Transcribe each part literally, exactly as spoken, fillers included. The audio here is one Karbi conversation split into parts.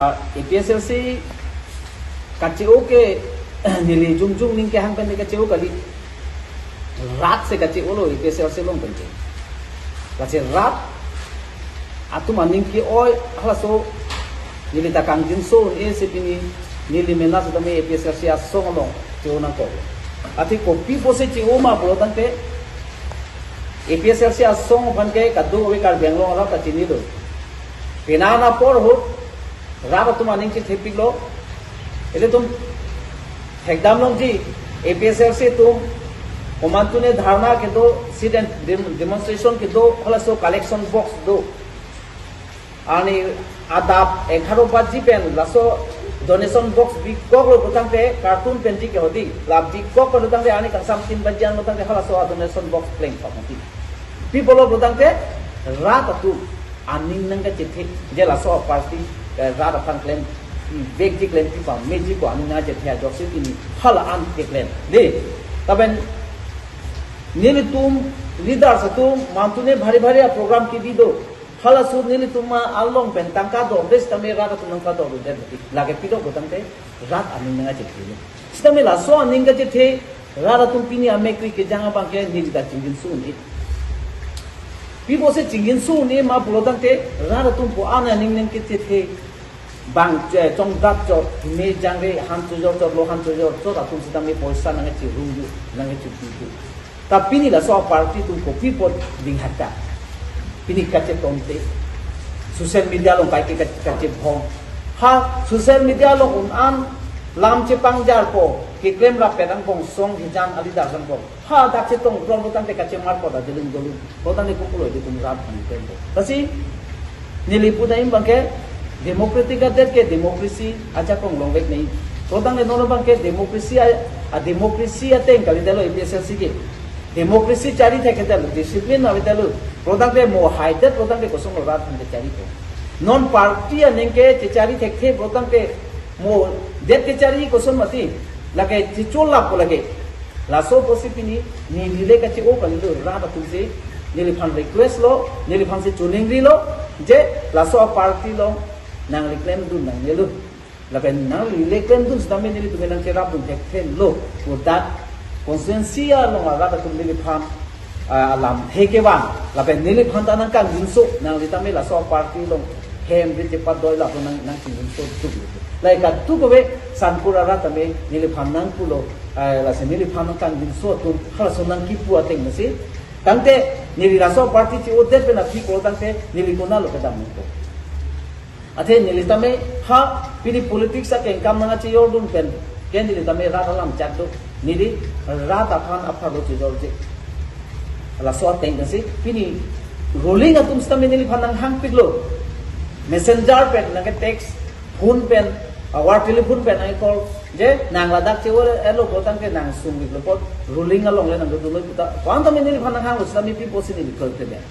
A P S L C kache-o ke neli jongjong ning kehang pen kache-o kali. Rat si kache-olo A P S L C along pen ke. Kache rat atum aning ke-oi halaso neli ta kangjinso un-e si pini neli mena setame A P S L C asong along che-o nangkok. Athe kopi pusi che-o ma pulo tangte A P S L C asong aphan ke kadokave Karbi Anglong arat ta chinilo. Penang apor ahut rat atum aning chethepiklo. Ilitum thekdam longji, A P S L C atum komantu ne dharna kedo, sit and dem-, demonstration kedo, halaso collection box do. Ani adap egharo baji pen laso donation box bikoklo putangte carton penji ke hodi. La bikok putangte ani kangsam tin baji an putangte halaso donation box plengthok mati. Pi pulo putangte rat atum aning nangkachethe, je laso party, eh, rat aphan klem, i vekji klempi pameji ko aning nangkachethe ajoksi pini hala an keklem. De, lapen nelitum leaders atum mantu ne bhari bhari a-program kebi do. Halaso nelitum along pen tangka dorde setame rat atum nangkadorde. Lake pidok putangte rat aning nangkachethe. Setame laso aning kachethe rat atum pini amekkri kejang abang ke neli ta chingjinso un-e. Pi pusi chingjinso un-e ma pulo tangte rat atum pu an aning nangkachethe. Bang, eh, chongdat chot, me jangre han chojor chot, lo han chojor chot atum setame poisa nangkachirungdu, nangkachipidu. Ta pini laso party atum kopi apot dinghata. Pini kachetonte. Social media along kaike ka-, kachebhong. Ha, social media along un-an lam chepangjarpo, keklem rapet angbong song hijan a-leader angbong. Ha, dak chetong pron putangte kachemarpo ta dilung dolung. Putangte kopulo ilitum rat aphan klempo. Lasi neli pudam abang ke democratic adet ke democracy ajakong longvek nai. Putangte non abang ke democracy a, a-democracy ateng kalidetlo A P S L C ke. Democracy chari thekthelo, discipline avedetlo. Putangte mo haidet putangte kosonlo rat aphan kecharipo. Non party aning ke chechari thekthe putangte mo det kechari koson mati. Lake checholapo lake. Laso pusi pini neli le kache-o kalilo rat atum si, neliphan request lo, neliphan si choningrilo, je laso a-party along nangli klemdun nangnelo. Lapen nangli le klemdun setame nelitum nangcherapdun thekthelo. Pu dak constituency along arat atum neliphan, ah, alamthe kevang. Lapen neliphan ta nangkangjinso, nangli tame laso a-party along hem ri chepat doi lapu nang, nangchingjinso duk. Lake kadokave Sangkur arat tame neliphan nangpulo, ah, lasi neliphan nangkangjinso atum halaso nangkipu ateng masi. Tangte neli laso party che-odet pen aphi ko tangte neli konatlo kedam nangpo. Athe neli tame ha pini politics akengkam nangchejordun pen ke neli tame rat alam chak do. Neli rat aphan apharlo chejorje. Laso ateng si pini ruling atum setame neliphan nanghangpiklo. Messenger pen nangke-text, phone pen, awar telephone pen nangke-call. Je nang ladak che-o-elo pu tangte nang sungviklo pu, ruling along le nangdodunlo pu ta. Ko-an tame neliphan nanghanglo setame pi pusi neli kroikre det.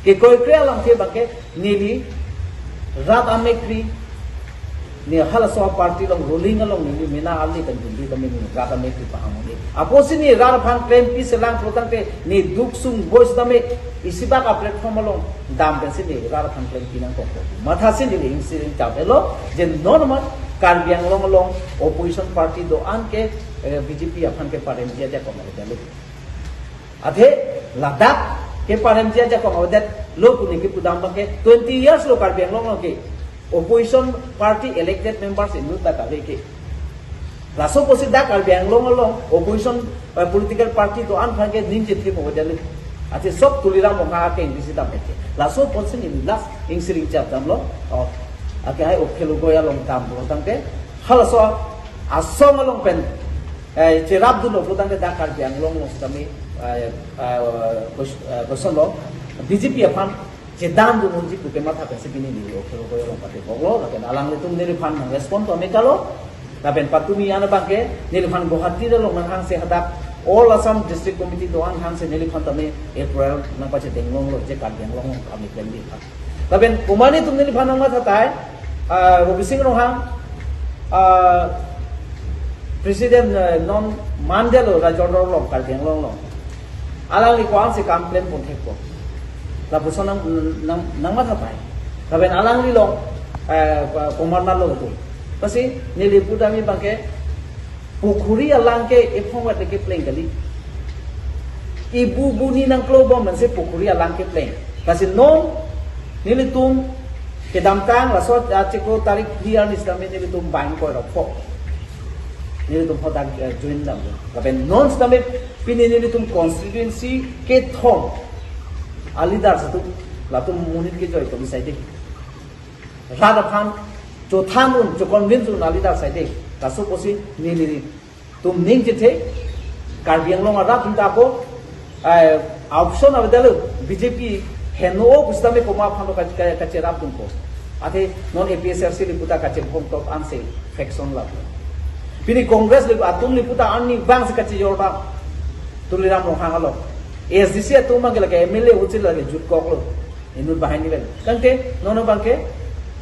Kekroikre alamthe abang ke neli rat amekkri, ne halaso a-party along ruling along neli mena ali kan dundi tame neli rat amekkri paham neli. Apotsi neli rat aphan klempi selang pu tangte neli duk sung boi setame isibak a-platform along dam pensi neli rat aphan klempi nangkok. Mathasi neli ingsiring chap elo, je non ma Karbi Anglong along opposition party do-an ke, eh, B J P aphan keparemji ajakong avedet. Athe ladak keparemji ajakong avedetlo pu neli kepudam abang ke twenty years lo Karbi Anglong along ke opposition party elected members inut ta kave ke. Laso pusi dak Karbi Anglong along opposition, eh, political party do-an aphan ke ning chethe mo avedetlo. Athe sok Tuliram Ronghang ke ingsi dam ke. Laso pusi neli last ingsiring chap damlo. Oh. Ake hai Okhe Logoi along damlo tangte halaso asong along pen, eh, cherapdunlo pu tangte dak Karbi Anglong along setame, eh, eh, kos-, eh, kosonlo B J P aphan chedandun unji pu kematha pensi pini neli Okhe Logoi along pate boklo, lapen alanglitum neliphan nang-respond to amekalo, lapen patumi an abang ke neliphan Guwahati along nanghangse hadak All Assam District Committee do-an hangse neliphan tame April nangpachedeng longlo je Karbi Anglong along kami klemdi aphan. Lapen komat atum neliphan nangmathatai, ah, Robising Ronghang, ah, President, eh, non mandetlo Rajondro along, Karbi Anglong along. Alangli ko-ansi kam klem pon thekpo. Lapuson nang, nang, nangmathatai. Lapen alanglilong eh, pa-, komat lo tu. Lasi neli pudam abangke pukhuri alang ke ephong wat kepleng kali. Ibu buni nangklobom mansi pukhuri alang kepleng. Lasi non nelitum kedamtang laso achiklo tarik phli arni sitame nelitum bang koi rokpho. Nelitum hodak, eh, join dam. Lapen non sitame pini nelitum constituency kethom a-leaders atum, latum monit kejoi atum sai de. Rat aphan chothan un, cho-convince un a-leader sai de. Laso pusi nelitum ning chethe, Karbi Anglong arat atum ta ako, eh, option avedet lo, B J P heno pusitame komat aphan lo ka-, ka-, kacherapdunpo. Athe non A P H L C lipu ta kachebhong top ansi faction la. Pini Congress lipu atum lipu ta arnivang si kachejor dam. Tuliram Ronghang along. A S D C atum abangke lake M L A ahut si lake jutkoklo. Inut banghini pen. Tangte, non abangke,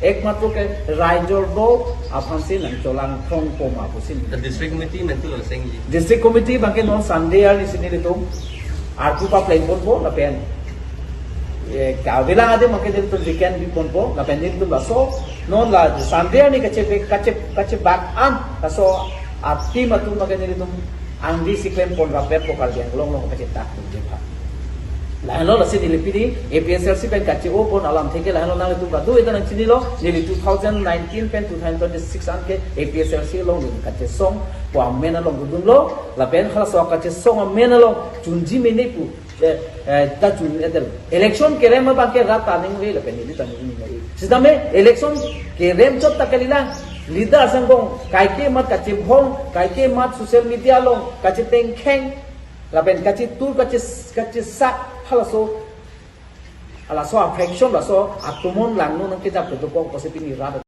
ekmatro ke Raijor Dol aphansi nangcholangthong poma pusi. The district committee nantu lo sengji. District committee abangke non Sunday arni si nelitum arpu paplengponpo lapen, eh, kavelang adim abangke nelitum weekend biponpo lapen nelitum laso non la Sunday arni kache, kache, kachebak an laso a-team atum abangke nelitum angdi si klempon rapetpo Karbi Anglong along kachetak tum jepha. Lahenlo lasi neli pini A P H L C pen kache-opon alamthe ke lahenlo, nanglitum kado-an ta nangchinilo, neli two thousand nineteen pen two thousand twenty-six an ke A P H L C along neli kachesongpo amen along dodunlo, lapen halaso kachesong amen along chunji mene pu, eh, eh, ta chun edel. Election kerem abangke rat ta ningve lapen neli ta ningve. Sitame election kerem chot ta kalilang. Leader sangkong, kaike mat kachebhong, kaike mat social media along kachetengkheng, lapen kachetur, kache, kachesak, halaso, halaso a-faction, laso atomon langno nangkejap kedokok pusi pini rat